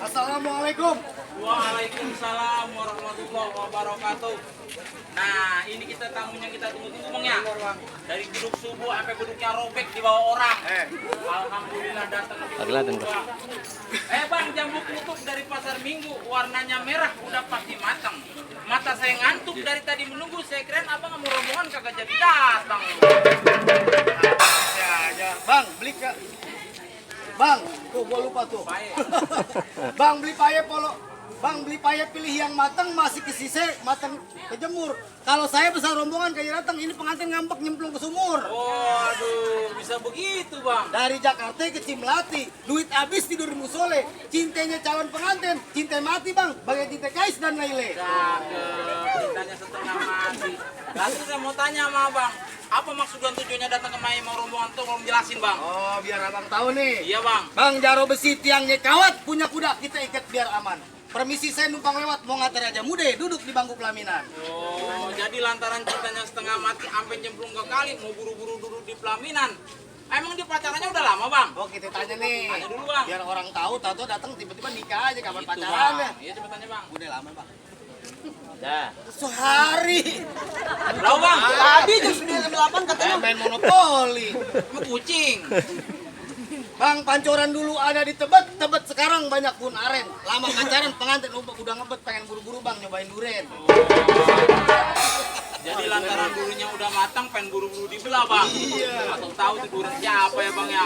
Assalamualaikum. Waalaikumsalam warahmatullahi wabarakatuh. Nah, ini kita tamunya kita tunggu-tunggu Bang ya. Dari duduk subuh sampai duduknya robek di bawah orang. Alhamdulillah datang juga. Bang, jambu tutup dari pasar Minggu, warnanya merah, udah pasti matang. Mata saya ngantuk dari tadi menunggu, saya keren abang mau rombongan kagak jadi datang. Ya. Bang, beli ke Bang, tuh gua lupa tuh. Bang, beli paye polo. Bang, beli paye pilih yang matang, masih kesise, matang kejemur. Kalau saya besar rombongan kayak datang, ini pengantin ngambek nyemplung ke sumur. Waduh, bisa begitu Bang. Dari Jakarta ke Cimlati, duit habis tidur di musole. Cintanya calon pengantin, cinta mati Bang, bagai cinta Kais dan Naile. Cakep, cintanya setengah mati. Lalu saya mau tanya sama Abang, apa maksud dan tujuannya datang ke Mai mau rombongan tuh, mau jelasin Bang? Oh, biar abang tahu nih. Iya Bang. Bang Jaro besi tiangnya kawat, punya kuda, kita ikat biar aman. Permisi saya numpang lewat, mau ngantar aja mude, duduk di bangku pelaminan. Oh, jadi lantaran cintanya setengah mati, sampai nyemplung ke kali, mau buru-buru duduk di pelaminan. Emang dia pacarannya udah lama Bang? Oh, kita tanya nih. Tanya dulu Bang. Biar orang tahu datang tiba-tiba nikah aja, kapan Itu, pacarannya. Bang. Iya, coba tanya Bang. Udah lama Bang. Dah. Sehari. Tahu Bang? Tadi jam 9:08 katanya main monopoli. Sama kucing. Bang, pancoran dulu ada di Tebet, Tebet sekarang banyak pun aren. Lama pacaran pengantin udah ngebet pengen buru-buru Bang nyobain duren. Jadi lantaran dulunya udah matang, pengen buru-buru dibelah Bang. Iya. Atau tahu tuh duren siapa ya Bang ya.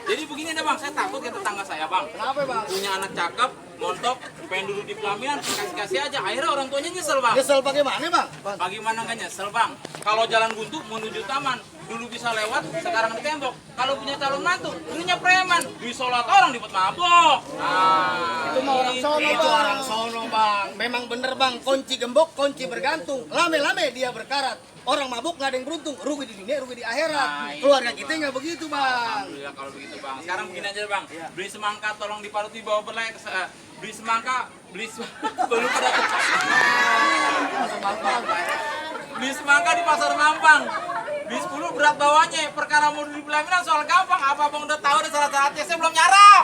Jadi begini deh Bang, saya takut ke tetangga saya Bang. Kenapa Bang? Punya anak cakep, montok, pengen duduk di pelaminan, kasih-kasih aja. Akhirnya orang tuanya nyesel Bang. Nyesel bagaimana Bang? Bagaimana nggak nyesel Bang? Kalau jalan buntu menuju taman, dulu bisa lewat, sekarang di tembok. Kalau punya calon mantu, dulunya preman, disolat orang dibuat mabok. Nah, Itu mah orang sono itu. Bang. Orang sono Bang. Memang bener Bang, kunci gembok, kunci bergantung. Lame-lame dia berkarat. Orang mabuk nggak ada yang beruntung, rugi di dunia, rugi di akhirat. Nah, iya. Keluarga kita nggak begitu Bang. Alhamdulillah kalau begitu Bang. Sekarang begini aja Bang, beli semangka tolong diparut di bawah belai. Beli semangka, belum pada beli semangka di pasar Mampang. Beli 10 berat bawahnya. Perkara mau di pelaminan soal gampang. Apa Bang udah tahu ada syarat-syaratnya? Saya belum nyarap.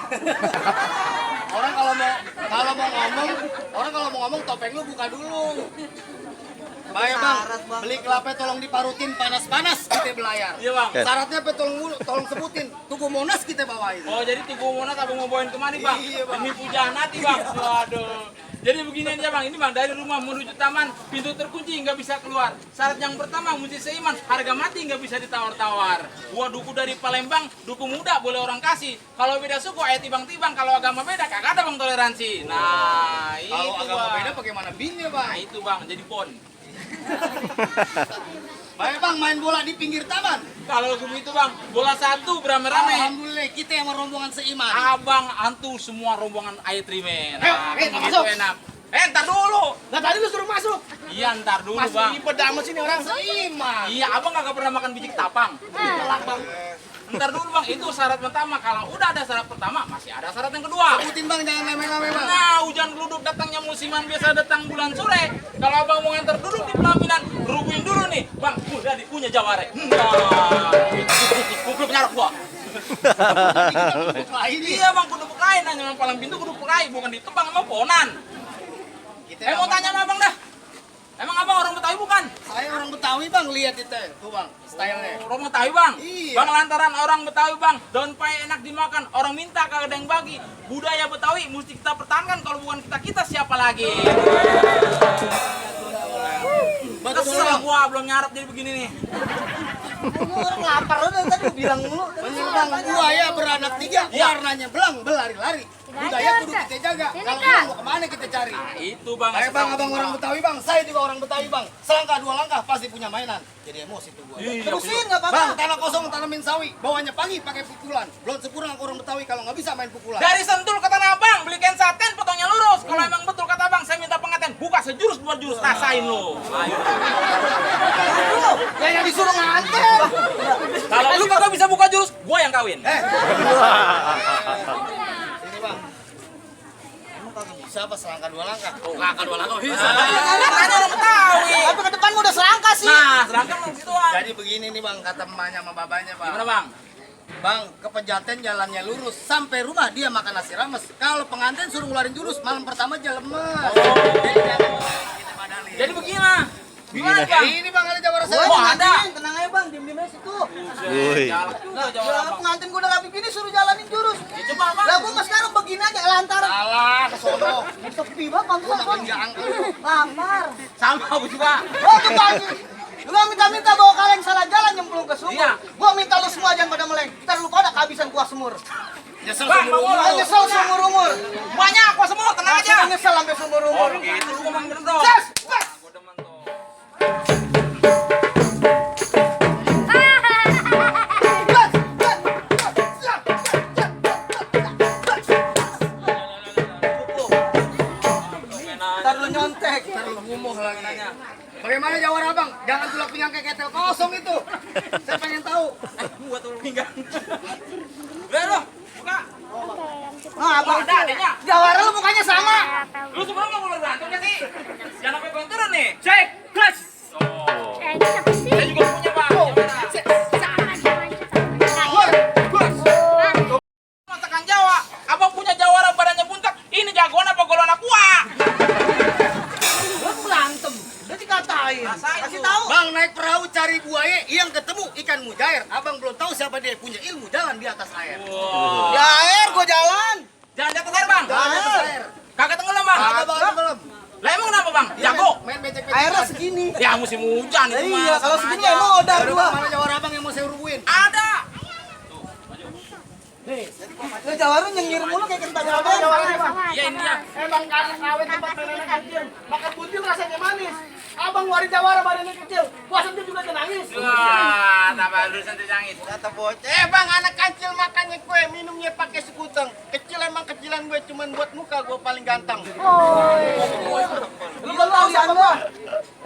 Orang kalau mau ngomong topeng lu buka dulu. Baik Bang, beli kelapa tolong diparutin panas-panas kita belayar. Iya Bang. Syaratnya apa tolong sebutin. Tugu Monas kita bawain. Oh jadi Tugu Monas abang mau bawain kemana Bang? Iya, Bang. Demi pujaan hati Bang. Waduh. Jadi begini aja Bang, ini Bang dari rumah menuju taman, pintu terkunci nggak bisa keluar. Syarat yang pertama mesti seiman, harga mati nggak bisa ditawar-tawar. Gua duku dari Palembang, duku muda boleh orang kasih. Kalau beda suku ayat tibang-tibang, kalau agama beda kagak ada Bang toleransi. Nah, Kalau itu agama Bang. beda bagaimana binnya Bang? Nah itu Bang, jadi pon. Baik Bang, main bola di pinggir taman. Kalau begitu Bang, bola satu beramai-ramai. Alhamdulillah kita yang rombongan seiman. Abang antu semua rombongan ayat rimen. Nah, Ayo, kan masuk. gitu enak. Ntar dulu. Nah tadi lu suruh masuk. Iya, ntar dulu Masuk Bang. di pedamas ini orang seiman. Iya, abang kagak pernah makan biji ketapang. Telak Bang. Ntar dulu Bang, itu syarat pertama. Kalau udah ada syarat pertama, masih ada syarat yang kedua. Sebutin Bang, jangan lame-lame Bang. Nah, hujan geluduk datangnya musiman biasa datang bulan sore. Kalau abang mau nganter duduk di pelaminan, rubuhin dulu nih. Bang, udah punya jaware. Nah, kukluk nyarok gua. Iya Bang, kudu pekain. Nanya palang pintu kudu pekain, bukan ditebang sama ponan. Mau tanya sama Betawi bang, lihat itu tuh bang, stylenya. Orang Betawi bang, Iya. bang lantaran orang Betawi bang, daun pai enak dimakan, orang minta kagak ada yang bagi. Budaya Betawi mesti kita pertahankan, kalau bukan kita siapa lagi? Betul Kesel bang. gua belum nyarap jadi begini nih. Orang lapar lu dari tadi bilang mulu. Bener bang, buaya beranak 3, Iya. warnanya belang, berlari-lari. Budaya kudu kita jaga. Kalau belang mau kemana kita cari? Nah, itu bang. Ayo bang, abang orang Betawi bang, saya juga orang Betawi bang. Selangkah 2 langkah pasti punya mainan. Jadi emosi tuh gua. Iya, Terusin nggak apa-apa. Bang, tanah kosong tanamin sawi, bawahnya pagi pakai pukulan. Belum sempurna aku orang Betawi kalau nggak bisa main pukulan. Dari Sentul ke Tanah Abang, beli kain saten, potongnya lurus. Kalau emang betul kata abang, saya minta pengantin. Buka sejurus 2 jurus, rasain lo. Ayo. Ya yang disuruh nganter. Kalau lu kagak bisa buka jurus, gua yang kawin. Ini bang. Emang kagak bisa apa selangkah 2 langkah? Oh, langkah 2 langkah bisa. Katanya orang Betawi. Tapi ke depan udah selangkah sih. Nah, serangkam lu gituan. Jadi begini nih bang, kata emaknya sama babanya bang. Gimana bang? Bang, ke Pejaten jalannya lurus. Sampai rumah dia makan nasi rames. Kalau pengantin suruh ngeluarin jurus, malam pertama aja lemes. Jadi jangan kita padali. Jadi begini. Gimana Ya, bang? ini bang ada jawara Gua saya. Wah, ada. ngantin, tenang aja bang, diem aja situ. Woi. Galak juga Nah, jawab abang. pengantin gua udah rapi gini suruh jalanin jurus. Ya, coba bang. Lah gua mah sekarang begini aja lantaran. Salah, ke sono. Sepi banget bang, Gua makin jaang. lapar. Sama aku juga. Oh tuh pagi. Lu minta bawa kalian salah jalan nyemplung ke sumur. Iya. Gua minta lu semua jangan pada meleng. Ntar lu pada kehabisan kuah semur. Nyesel Bang, seumur Bang, umur. Ah, nyesel seumur umur. Banyak aku semua, tenang aja. Langsung nyesel sampai seumur Oh umur. begitu, lu ngomong bener dong. Ses, ses. Gua demen tuh. Ntar lu nyontek. Ntar lu ngumuh lagi nanya. Bagaimana jawara bang? Jangan tulak pinggang kayak ketel kosong itu. Saya pengen tahu. Gua tuh pinggang. Udah lo, buka. Ah, Oh, abang. ada adanya. Jawara lu mukanya sama. Lu sebelum nggak boleh berantem gak sih? Jangan sampai benturan nih. Cek, kelas. Oh. Ini siapa sih? Saya juga punya bang. Masakan Jawa. Abang punya jawara badannya buntak. Ini jagoan apa golongan aqua? Lu berantem. Dia dikatain. Rasain Kasih tuh. tahu. Bang naik perahu cari buaya, yang ketemu ikan mujair. Abang belum tahu siapa dia punya ilmu jalan di atas air. Wah. Ya air gua jalan. Jangan jatuh air bang. Jalan di atas air. Kagak tenggelam bang. Apa bang belum? Lah emang kenapa bang? Jago. Main becek Airnya segini. Ya musim hujan Ya itu iya, mah. kalau sama segini aja. emang udah Aduh, gua. mana jawara bang yang mau saya rubuhin? Ada. Lu jawara nyengir mulu kayak kentang abang. Iya ini ya. Emang karena kawin tempat nenek kecil, makan butil rasanya manis. Abang waris jawara badannya kecil, puasa dia juga nangis. Wah, tambah lu santai nangis. Kata bocah, bang anak kecil makannya kue, minumnya pakai sekuteng. Kecil emang kecilan gue cuman buat muka gue paling ganteng. Lu baru tahu siapa gua?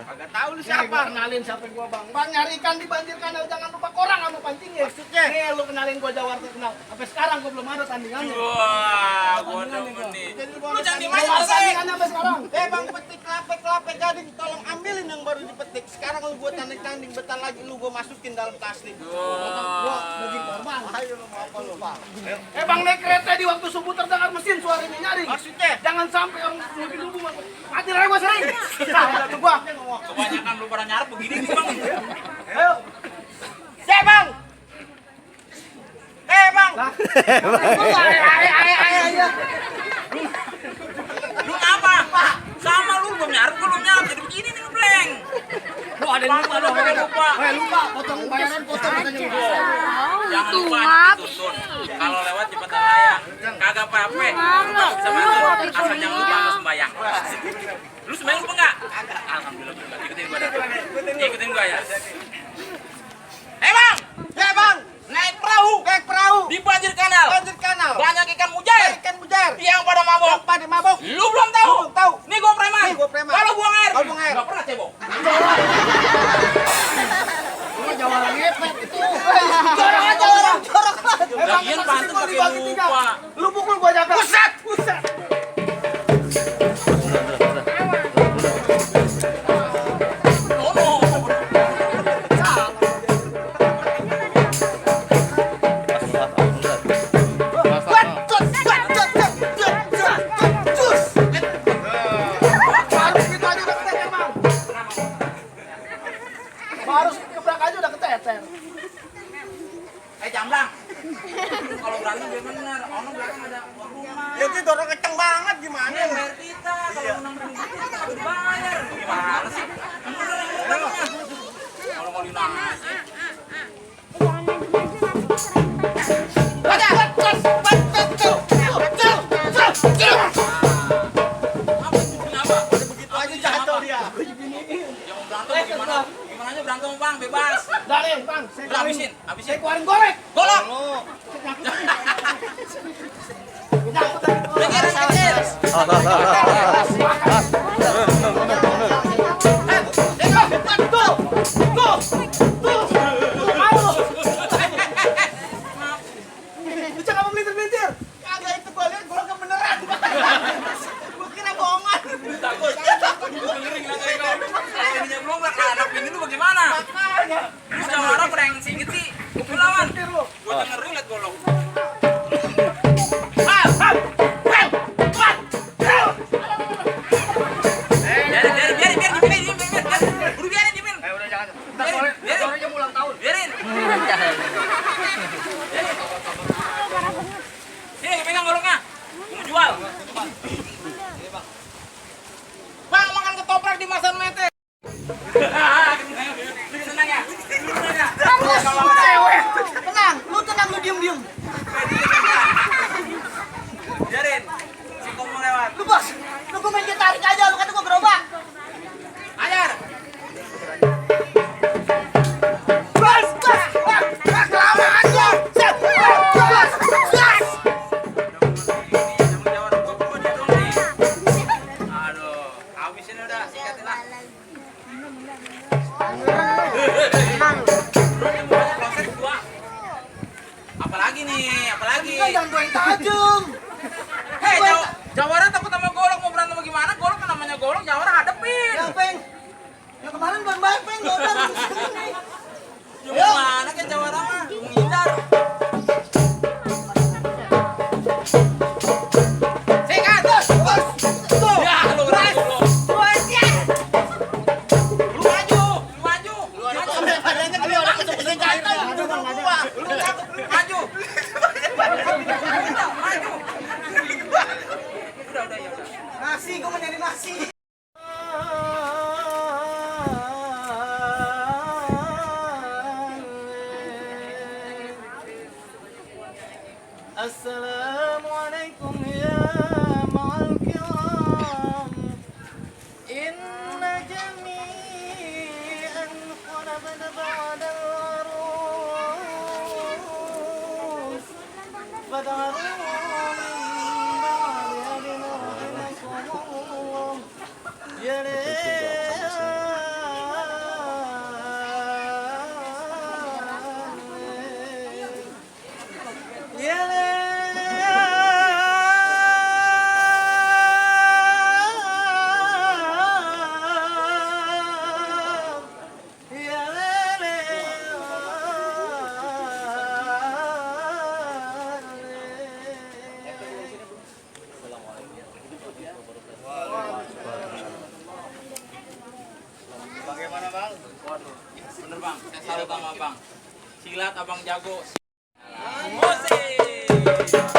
Kagak tahu lu siapa? Kenalin siapa gua bang. Bang nyari ikan di banjir kanal jangan lupa korang sama pancingnya. Maksudnya? Nih lu kenalin gua jawara terkenal. Sampai sekarang gua belum ada tandingannya. Wah, gua demen nih. Lu jangan di mana Belum ada sih? tandingannya sampai sekarang. Bang petik kelapa gading, tolong ambilin yang baru dipetik. Sekarang lu gua tanding bentar lagi lu gua masukin dalam plastik. Gua daging korban. Ayo lu mau apa lu bang? Bang naik kereta di waktu subuh terdengar mesin suaranya nyaring. Maksudnya? Jangan sampai orang mobil lu mati raya gua sering. Nah, udah gua. Kebanyakan lu pada nyarap begini nih bang. Ayo. Bang. Bang. Ayo. Lu apa? Sama lu belum nyarap, gua belum nyarap. Jadi begini nih ngebleng. Lu ada yang lupa, lu Ada yang lupa. lupa, potong bayaran potong katanya lupa. Jangan lupa dituntun. Kalau lewat jembatan layang, kagak apa-apa. Lu sama itu, asal jangan lupa sama sembahyang. Lu sembahyang lupa enggak? Alhamdulillah. Ikutin gua dah. Ikutin gua ya. Bang! Bang. Naik perahu Naik perahu. di banjir kanal. Banjir kanal. Banyak ikan mujair Ikan bujar. yang pada mabok. Pada mabok. Lu belum tahu? Belum tahu. Nih gua preman. Nih gua preman. Kalau buang air. Kalau buang air. Enggak pernah cebok. Lu jawara ngepet itu. Jorok aja orang, jorok. Lagian pantes pakai lupa. Lu pukul gua jaga. Buset. Buset. Oh, no. harus gebrak aja udah keteter. Jamblang. Kalau berantem dia bener. Ono belakang ada rumah. Ya itu dorong kenceng banget gimana? Ini yang bayar kita. Kalau menang kita berbayar. Gimana sih? Bener yang utangnya. Kalau mau dinasih. Gimana aja berantem bang, bebas. Dari bang, Udah habisin. saya keluarin golek. Golok. Pikir. Lu jangan melintir-melintir. Kagak itu gua lihat golok beneran. Gua kira bohongan. Takut. Ngering lah kayak kau. Ini belum anak ini lu bagaimana? Makanya. Lu jawara brengsek gitu sih. Gua lawan. Gua dengerin liat golok. Sini pegang goloknya. Mau jual. Bang makan ketoprak di Masan Mete. Senang ya? Tenang, lu diem. Biarin. Si Komo lewat. Lu bos, lu gua main tarik aja, lu kata gua gerobak. Ajar. Kelamaan gua. Aduh, habisin udah, sikatin lah. Proses gua. Apalagi nih, apalagi. Jangan gua yang tajam. Hei, Jawara takut sama golok, mau berantem gimana? Golok kan namanya golok, Jawara hadepin. Ya, Peng. Yang kemarin baik-baik, Peng. Gua udah di sini. Gimana kan Jawara mah? Menghindar. Sikat! Ya, lu berani lu. Lu maju. Badannya gede orang kecepatan jantan. Lu cakep, lu maju. Maju. Udah ya udah. Nasi, gua mau nyari nasi. Assalamualaikum ya ma'al kiram. Inna jami'an qalabat ba'dal arus. Fad'aru min ba'di adin rahimakumullah. Ya Bagaimana bang? Bener bang, saya salut sama abang. Silat abang jago. Musik.